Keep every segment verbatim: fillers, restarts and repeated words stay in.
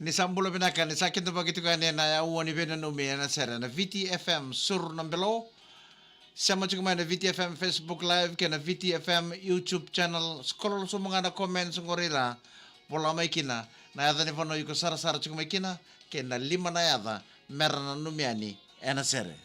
Ni sa bula vinaka, ni sa kidavaki tiko yani ena aua ni veinanumi ena sere na Viti F M Suru na Belo. Sema tiko mai na Viti F M Facebook Live kei na Viti F M YouTube channel. Scroll sobu ga na comments qori ra vola mai kina na yaca ni vanua iko sarasara tiko mai kina kei na lima na yaca mera nanumi yani ena sere.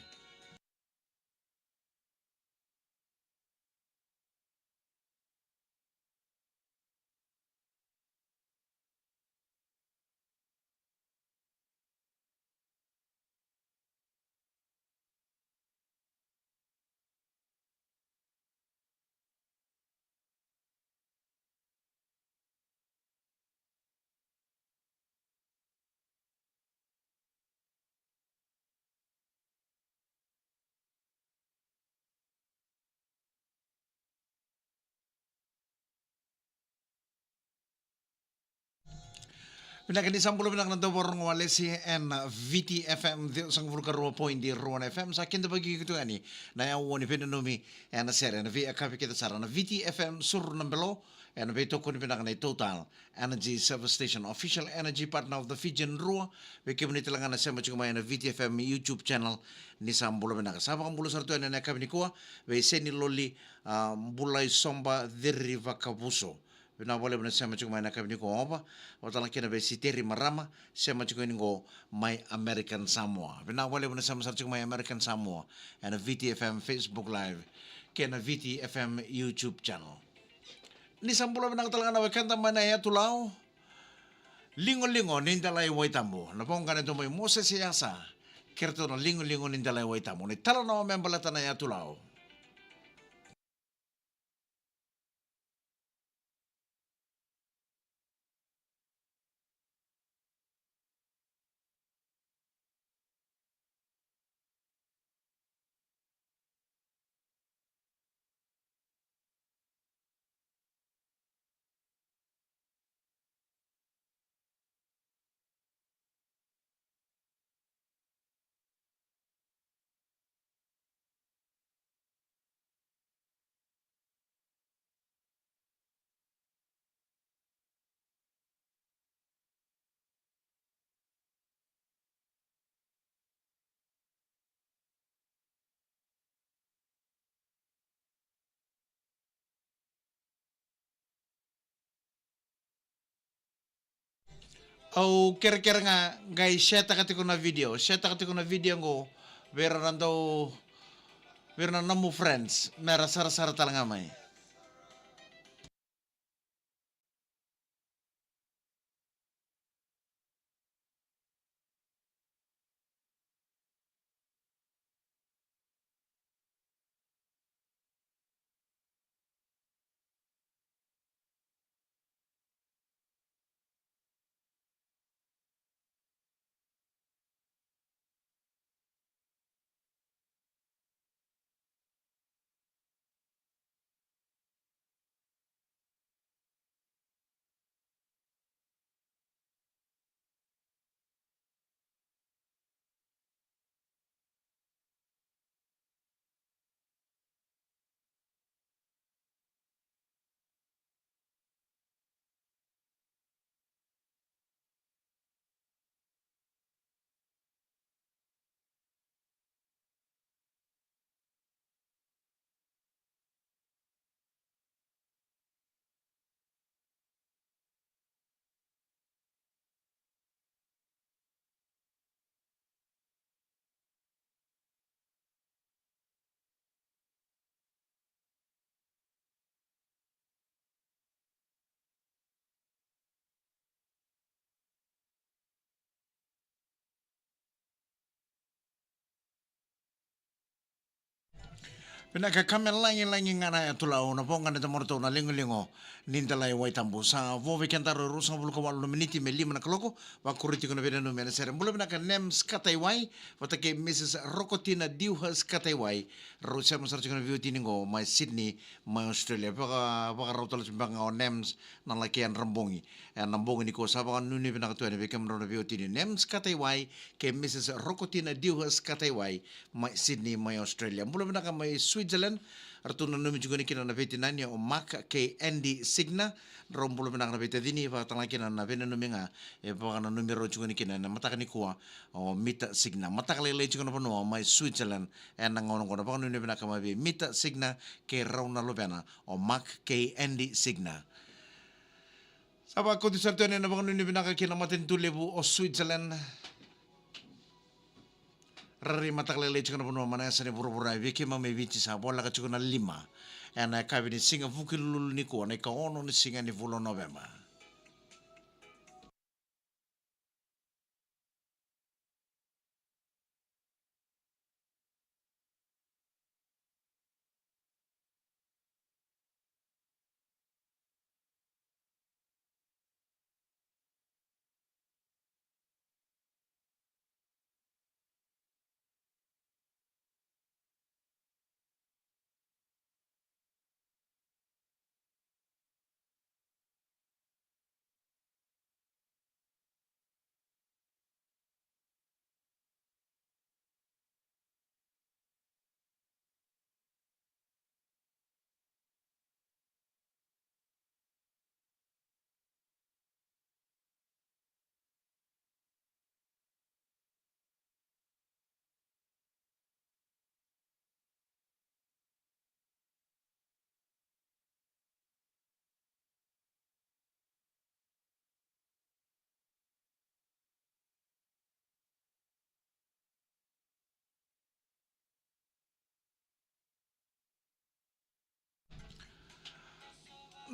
Vinaka, ni sa bula vinaka na dau vakarorogo walesi ena Viti F M ciwasagavulu ka rua poidi rua na F M. Sa kidavaki iko tu yani na aua ni veinanumi ena sere na veiyakavi kece sara na Viti F M Suru na Belo, ena veitokoni vinaka na iTotal Energy Service Station, official energy partner of the Fijian Drua. Vei kemuni tale ga na sema tiko mai ena Viti F M YouTube channel, ni sa bula vinaka. Sa vakabula sara tu yani ena yakavi nikua vei Seni Loli, a, Bulai Soba Ciri Vakavuso. Vinaka vakalevu na sema tiko mai ena yakavi nikua, Ova. Vata tale kina vei Siteri Marama, sema tiko yani qo mai American Samoa. Vinaka vakalevu na sema sara tiko mai American Samoa ena Viti F M Facebook Live kei na Viti F M YouTube channel. Ni sa bula vinaka tale ga na wekada mai na Yatu Lau. Ligoligo ni Delai Waitabu. Na voqa ni dau mai Mosese Yasa, kei ratou na Ligoligo ni Delai Waitabu. Ni talanoa me baleta na Yatu Lau. Au kerekere ga qai share-taka tiko na video, share-taka tiko na video qo vei ira na dau, vei ira na nomu friends, mera sarasara tale ga mai. Vinaka, ka me lagilagi ga na Yatu Lau, na voqa ni domoratou na Ligoligo ni Delai Waitabu. Sa vo vei kedaru e ruasagavulu ka walu na miniti me lima na kaloko. Vakuri tiko na veinanumi ena sere. Bula vinaka Nems Kataiwai vata kei Missus Rokotina Dewhurst Kataiwai. Rau sema sara tiko na veiwatini qo mai Sydney, mai Australia. Vaka, vakarau tale tiko beka ga o Nems na laki yadra bogi ena bogi nikua. Sa vakanuinui vinaka tu yani vei kemudrau na veiwatini, Nems Kataiwai kei Missus Rokotina Dewhurst Kataiwai, mai Sydney, mai Australia. Bula vinaka mai Sweden. Switzerland, ratou nanumi tiko ni kina na veitinani o Mark kei Andy Signa. Drau bula vinaka na veitacini, vakatala kina na veinanumi ga e vakananumi rau tiko ni kina ena mataka nikua o Mita Signa. Mataka lailai tiko na vanua mai Switzerland ena gauna oqo, na vakanuinui vinaka mai vei Mita Signa kei rau na luvena o Mark kei Andy Signa. Sa vakauti sara tu yani na vakanuinui vinaka ki na matanitu levu o Switzerland. Rairai mataka lailai tiko na vanua mai na yasa ni vuravura, e vei keimami e Viti sa voleka tiko na lima ena yakavi ni siga Vukelulu nikua, na ikaono ni siga ni vula o Noveba.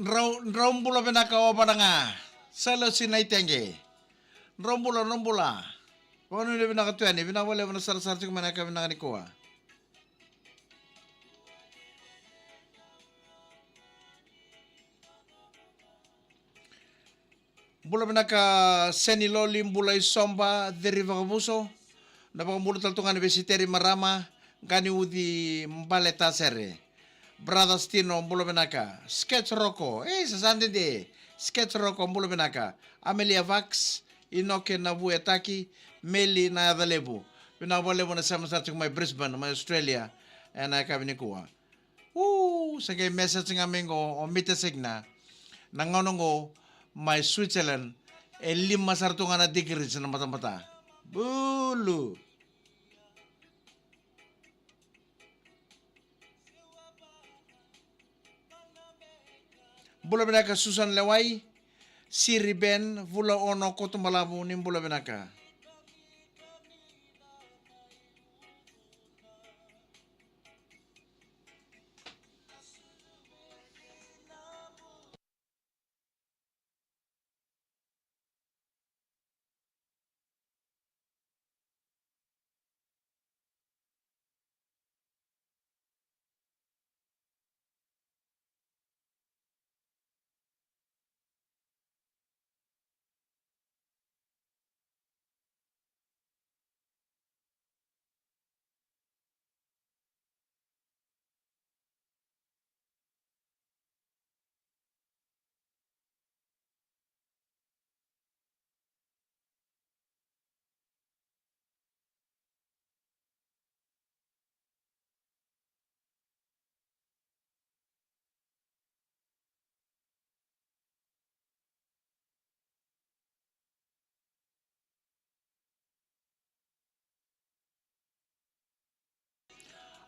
Drau, drau bula vinaka o Vanaga. Salo si na itege. Drau bula, drau bula. Vakanuinui vinaka tu yani, vinaka vakalevu na sarasara tiko mai na yakavi vinaka nikua. Bula vinaka Seni Loli, bula i Soba, Ceri Vakavuso. Na vakabula tale tu ga ni vei Siteri Marama, Qani Uci, Bale Tasere. Brothers Tino, bula vinaka. Sketch Roko, ei, sa sa dede. Sketch Roko, bula vinaka. Amelia Vax, Inoke Navuetaki, Meli Nayacalevu. Vinaka vakalevu na sema sara tiko mai Brisbane, mai Australia, ena yakavi nikua. U, sa qai message ga mai qo o Mita Signa. Na gauna qo mai Switzerland e lima sara tu ga na degrees na batabata. Bulu. Bula vinaka Susan Lewai, Siri Ben, Vula Ono, Kotubalavu, ni bula vinaka.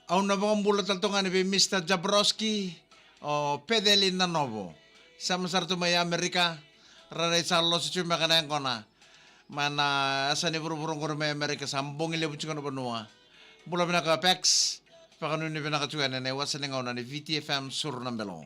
Au na vakabula tale tu ga yani vei Mister Jabrowski, o Peceli Nanovo. Sema sara tu mai Amerika, rairai sa losi tu mai ka na yaqona. Mai na yasa ni vuravura qori mai Amerika, sa bogi levu tiko na vanua. Bula vinaka Pex, vakanuinui vinaka tiko yani ena iwase ni gauna ni Viti F M Suru na Belo.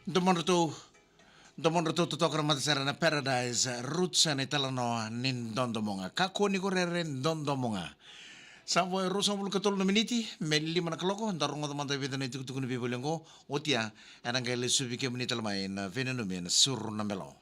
Domodratou, domodratou totoka na matasere na Paradise Roots ena italanoa ni Dodomoga. Kakua ni ko rere, Dodomoga. Sa vo e ruasagavulu ka tolu na miniti me lima na kaloko, da rogoca mada e vica na itukutuku ni veivoli oqo. Oti ya, ena qai lesu vei kemuni tale mai na veinanumi ena Suru na Belo.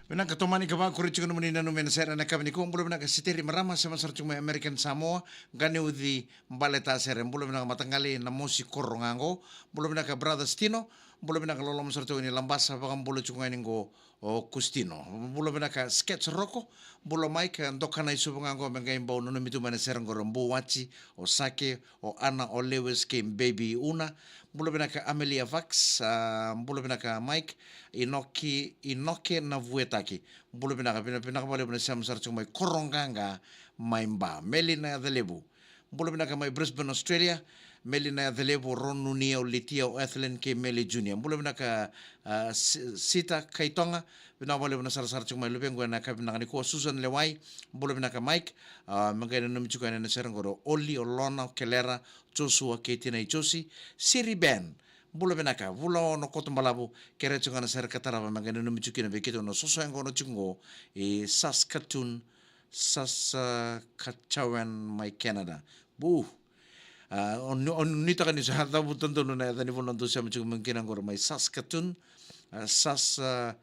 Vinaka, tomani ka vakuri tiko nomuni nanumi ena sere ena yakavi nikua. Bula vinaka Siteri Marama, sema sara tiko mai American Samoa, Ganiuci, baleta sere. Bula vinaka mataqali na mosi koro ga qo. Bula vinaka brother Stino. Bula vinaka loloma sara tiko ni Labasa, vakabula tiko ga ni qo o Kustino. Bula vinaka Sketch Roko. Bula Mike, doka na isuva ga qo me qai bau nanumi tu mai na sere qo, o Buwati, o Sake, o Ana, o Lewis kei Baby Una. Bula vinaka Amelia Vax, a, bula vinaka Mike, Inoki, Inoke na Vuetaki. Bula vinaka, vina-, vinaka vakalevu na sema sara tiko mai Korogaga mai Ba. Meli na Yaca Levu. Bula vinaka mai Brisbane, Australia. Meli na Yaca Levu, Ron Nunia, o Litia, o Ethelyn kei Meli Junior. Bula vinaka, a, Si-, Sita Kaitoga. Vinaka vakalevu na sarasara tiko mai luvequ ena yakavi vinaka nikua. Susan Lewai, bula vinaka Mike. A, me qai nanumi tiko yani ena sere qori o Oli, o Lona, o Kelera, Joshua kei Tinai Josi. Siri Ben, bula vinaka. Vula Ono Kotobalavu, kerea tiko ga na sere ka tarava me qai nanumi tiko kina vei keitou na soso yaqona tiko qo i Saskatoon, Saskatchewan mai Canada. Bu. A, o nu-, o nuitaka ni sa cavuta donu na yaca ni vanua dou sema tiko mai kina qori mai Saskatoon, a, Sas, a,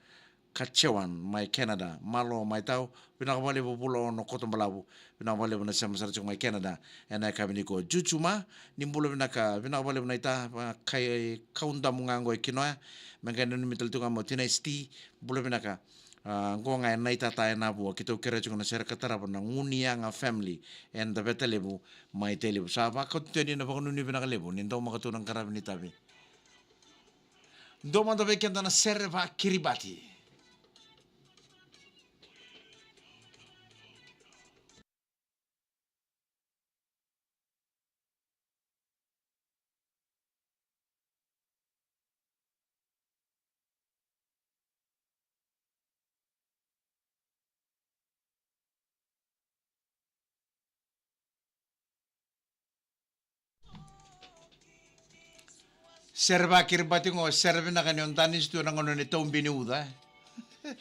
Saskatchewan mai Canada. Malo mai tau, vinaka vakalevu Vula Ono Kotobalavu, vinaka vakalevu na sema sara tiko mai Canada ena yakavi nikua. Jujuma, ni bula vinaka, vinaka vakalevu na ita, a, kai kaudamu ga qo e kinoya, me qai nanumi tale tu ga mo Tinai Sti, bula vinaka. A, qo ga e Naitata e Navua, keitou kerea tiko na sere ka tarava na Guniyaga family, eda veta levu mai Tailevu. Sa vakauta tu yani na vakanuinui vinaka levu ni dau maka tu na qaravi ni tavi. Dua mada vei keda na sere vakiribati. Sere vakiribati qo, sere vinaka ni o danisi tu ena gauna ni taubini uca, e.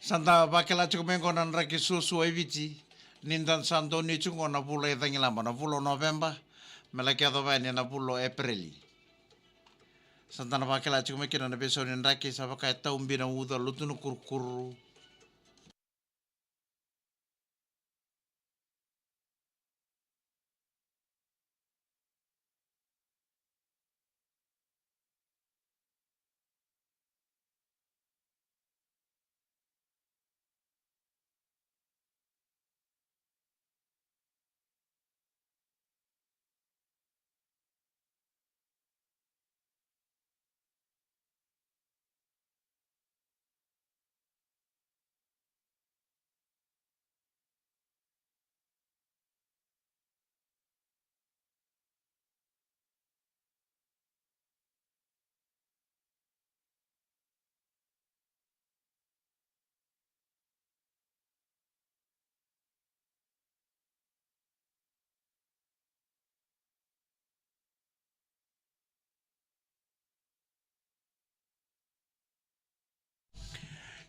Sa da vakila tiko mai qo na draki suasua e Viti, ni da sa donuya tiko qo na vula e cagilaba, na vula o Noveba, me laki yacova yani na vula o Epereli. Sa da na vakila tiko mai kina na veisau ni draki, sa vaka e tau bi na uca, lutu na kurukuru.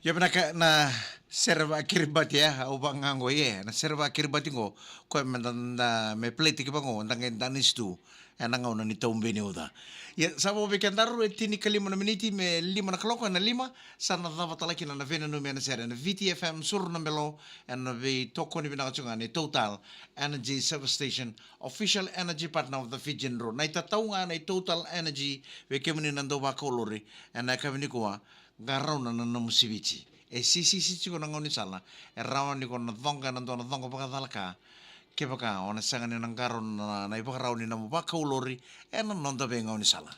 Ia vinaka na sere vakiribati, e, au vaqo, e, na sere vakiribati qo, koya me da, da me play tiko vaqo, da qai danisi tu ena gauna ni tau bi ni uca. Ia sa vo vei kedaru e tinikalima na miniti me lima na kaloko, ena lima, sa na cava tale kina na veinanumi ena sere, ena Viti F M Suru na Belo, ena veitokoni vinaka tiko ga ni Total Energy Service Station, official energy partner of the Fijian Drua. Na itatau ga na iTotal Energy vei kemuni na dau vakaulori ena yakavi nikua, qarauna na nomu siviti. E sisisi tiko na gaunisala, e rawa ni ko na coqa ena dua na coqa vakacalaka. Kevaka o na sega ni na qarauna na, na ivakarau ni nomu vakaulori ena noda veigaunisala.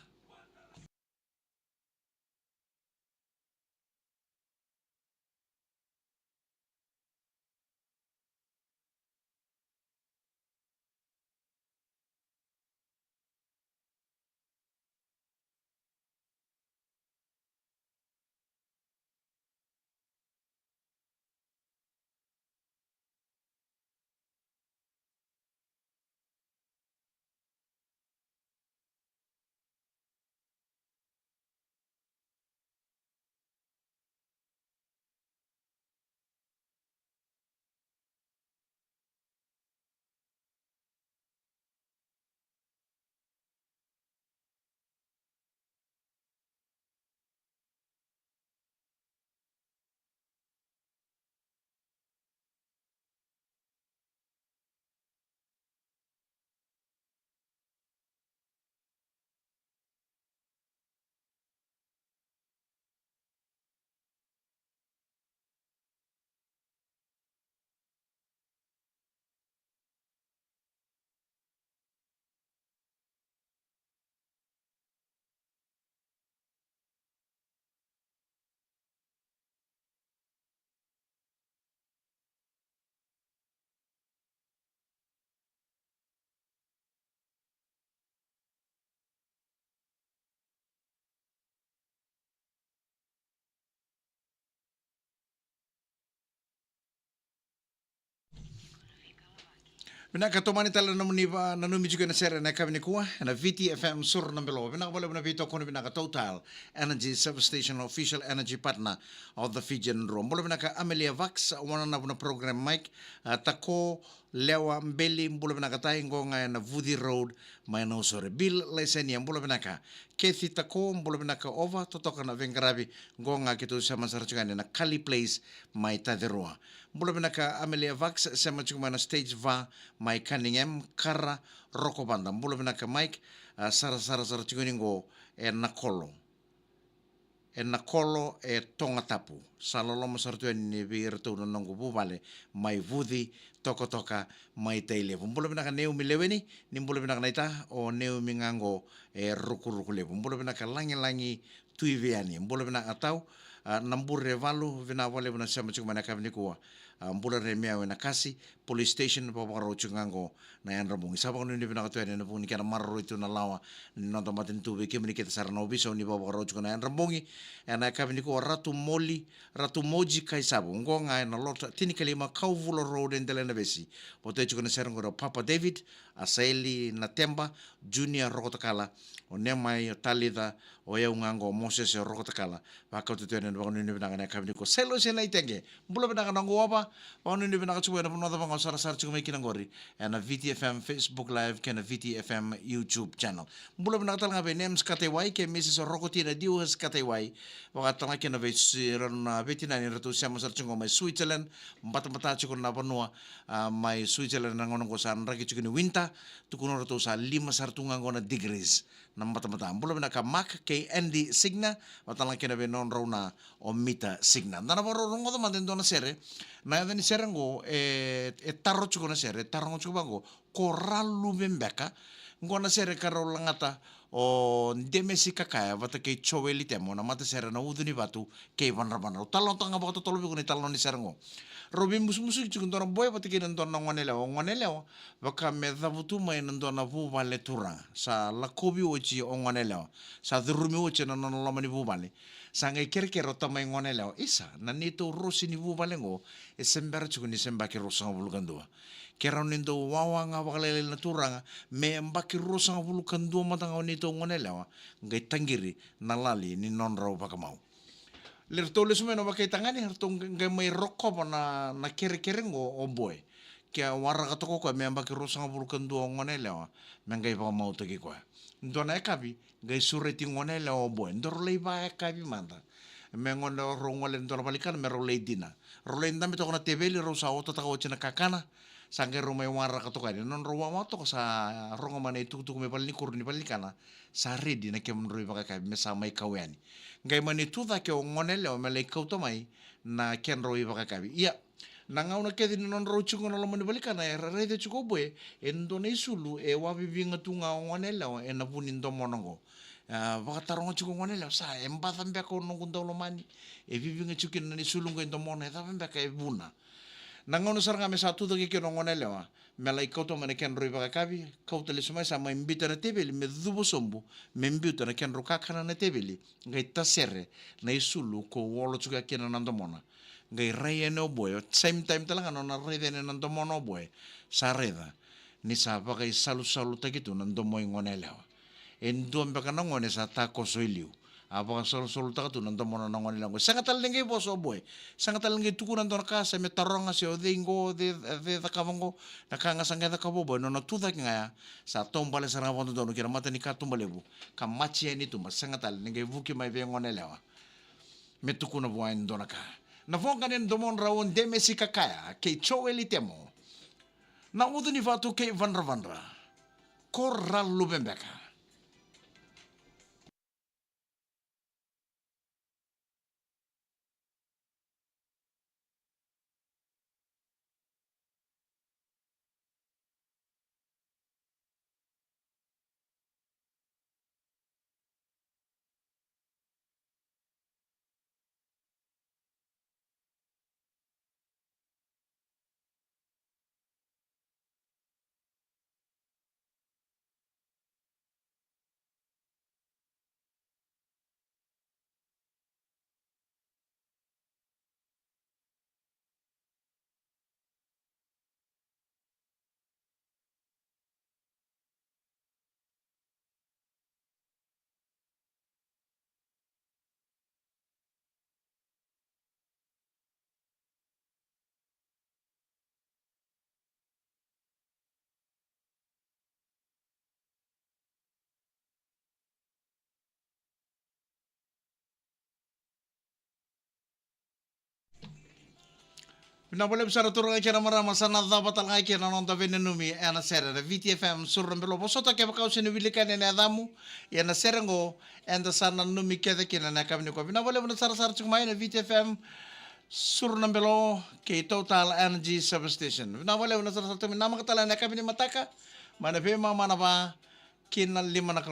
Vinaka, tomani tale na nomuni va, na nomuni tiko ena sere ena yakavi nikua ena Viti F M Suru na Belo. Vinaka vakalevu na veitokoni vinaka Total Energy Service Station, official energy partner of the Fijian Drua. Bula vinaka Amelia Vax, wananavu na program Mike, a, Tako, Lewa Beli, bula vinaka tai, qo ga ena Vuci Road mai Nausori. Bill Laisenia, bula vinaka. Kathy Tako, bula vinaka Ova, totoka na veiqaravi, qo ga keitou sema sara tiko yani na Kali Place mai Tacirua. Bula vinaka Amelia Vax, sema tiko mai na stage va mai Cunningham, Kara, Rokovada. Bula vinaka Mike, a, sarasara sara tiko ni qo e Nakolo. E Nakolo e Tongatapu. Sa loloma sara tu yani vei iratou na noqu vuvale mai Vuci, Tokatoka, mai Tailevu. Bula vinaka Neumi Leweni, ni bula vinaka naita, o Neumi ga qo e Rukuruku Levu. Bula vinaka Lagilagi Tuiveiani. Bula vinaka Tau, a, na Bure Valu, vinaka vakalevu na sema tiko mai na yakavi nikua. a, Bula Re Meau ena Kasi Police Station, vakavakarau tiko ga qo na Yadra Bogi. Sa vakanuinui vinaka tu yani ena vuku ni kena maroroi tu na lawa ni noda matanitu vei kemuni kece sara na ovisa o ni vakavakarau tiko na Yadra Bogi. Ena yakavi nikua, Ratu Moli, Ratu Moji Kaisavu, qo ga ena Lot tinikalima, Kauvula Road e Delainavesi. Votai tiko na sere qori o Papa David, Asaeli Nateba, Junior Rokotakala, o Nemai, o Talitha, o yau ga qo, Mosese Rokotakala. Vakauta tu yani na vakanuinui vinaka ena yakavi nikua. Sailosi Naitege, bula vinaka na guava, vakanuinui vinaka tiko ena vanua cava ga o sarasara tiko mai kina qori, ena V T F M Facebook Live kei na V T F M YouTube channel. Bula vinaka tale ga vei Nems Kataiwai kei Missus Rokotina Dewes Kataiwai. Vaka tale ga kina vei si-, ira na veitinani ratou sema sara tiko mai Switzerland, batabata tiko na vanua, a, mai Switzerland na gauna qo sa draki tiko ni winter, tukuna ratou sa lima sara tu ga qo na degrees na batabata. Bula vinaka Mark kei Andy Signa, vaka tale ga kina vei nodrau na o Mita Signa. Da na vakarorogoca mada e dua na sere. Na yaca ni sere qo, e, e taro tiko na sere, e taro tiko vaqo, Ko Ralu Vebeka. Qo na sere ka rau lagata o Demesi Kakaya vata kei Joeli Temo, na matasere na Ucu ni Vatu kei Vadravadra. Au talanoataka ga vakatotolo vei iko na italanoa ni sere qo. Rau veimusumusuki tiko e dua na boy vata kei na dua na gonelewa. O gonelewa vaka me cavutu mai na dua na vuvale turaga. Sa lakovi oti o gonelewa. Sa curumi oti ena nona loma ni vuvale. Sa qai kerekere o tamai gonelewa, "Isa, na neitou rosi ni vuvale qo e se bera tiko ni se yabaki ruasagavulu ka dua. Ke rawa ni dou wawa ga vakalailai na turaga me yabaki ruasagavulu ka dua mada ga o neitou gonelewa, qai taqiri na lali ni nodrau vakamau." Le ratou lesu mai na vakaitagane, ratou qai, qai mai rokova na, na kerekere qo o boy. Ke waraka toka o koya me yabaki ruasagavulu ka dua o gonelewa, me qai vakamautaki koya. Dua na yakavi, qai sureti gonelewa o boy. Daru lai vakayakavi mada. Me gone rau gole dua na valenikana me rau lai dina. Rau lai dabe toka na teveli, rau sa otataka oti na kakana. Sa qai rau mai waraka toka yani. Nodrau wawa toka sa rogo mai na itukutuku mai valenikuro ni valenikana. Sa redi na kemudrau ivakayakavi me sa mai kau yani. Qai mani tu cake o gonelewa me lai kauta mai na kedrau ivakayakavi. Ia, na gauna kece ni nodrau tiko na loma ni valenikana, e ra-, raica tiko o boy e dua na isulu e waviviga tu ga o gonelewa ena vu ni domona qo. A, vakataroga tiko o gonelewa, "Sa, e baca beka o noqu daulomani? E viviga tiko kina na isulu qo e domona, e cava beka e vuna?" Na gauna sara ga me sa tu cake kina o gonelewa me lai kauta mai na kedrau ivakayakavi, kauta lesu mai, sa mai biuta na teveli me cuva sobu, me biuta na kedrau kakana na teveli, qai tasere na isulu ko olo tiko kina na domona. Qai rai yani o boy, o same time tale ga nona raica yani na domona o boy, sa raica ni sa vakaisalusalutaki tu na domo i gonelewa. E dua beka na gone sa takoso e liu. A vakasolosolotaka tu na domona na gonelewa qo. Sega tale ni qai vosa o boy. Sega tale ni qai tukuna e dua na ka, se me taroga se o cei qo, cei, cei cakava qo. Na ka ga sa qai cakava o boy, nona tu cake ga ya, sa taubale sara ga vakadodonu ki na mata ni katuba levu, ka maji yani tuba. Sega tale ni qai vuki mai vei gonelewa me tukuna vua e dua na ka. Na voqa ni domodrau o Demesi Kakaya kei Joeli Temo, na Ucu ni Vatu kei Vadravadra. Ko Ralu Vebeka. Vinaka vakalevu sara turaga kei na marama, sa na cava tale ga kina na noda veinanumi ena sere na V T F M Suru na Belo. Vosota kevaka o se na wilika yani ena yacamu, ia na sere qo eda sa nanumi kece kina ena yakavi nikua. Vinaka vakalevu na sarasara tiko mai na V T F M Suru na Belo kei Total Energy Service Station. Vinaka vakalevu na sarasara tiko mai, namaka tale ena yakavi ni mataka mai na veimama na va ki na lima na kaloko.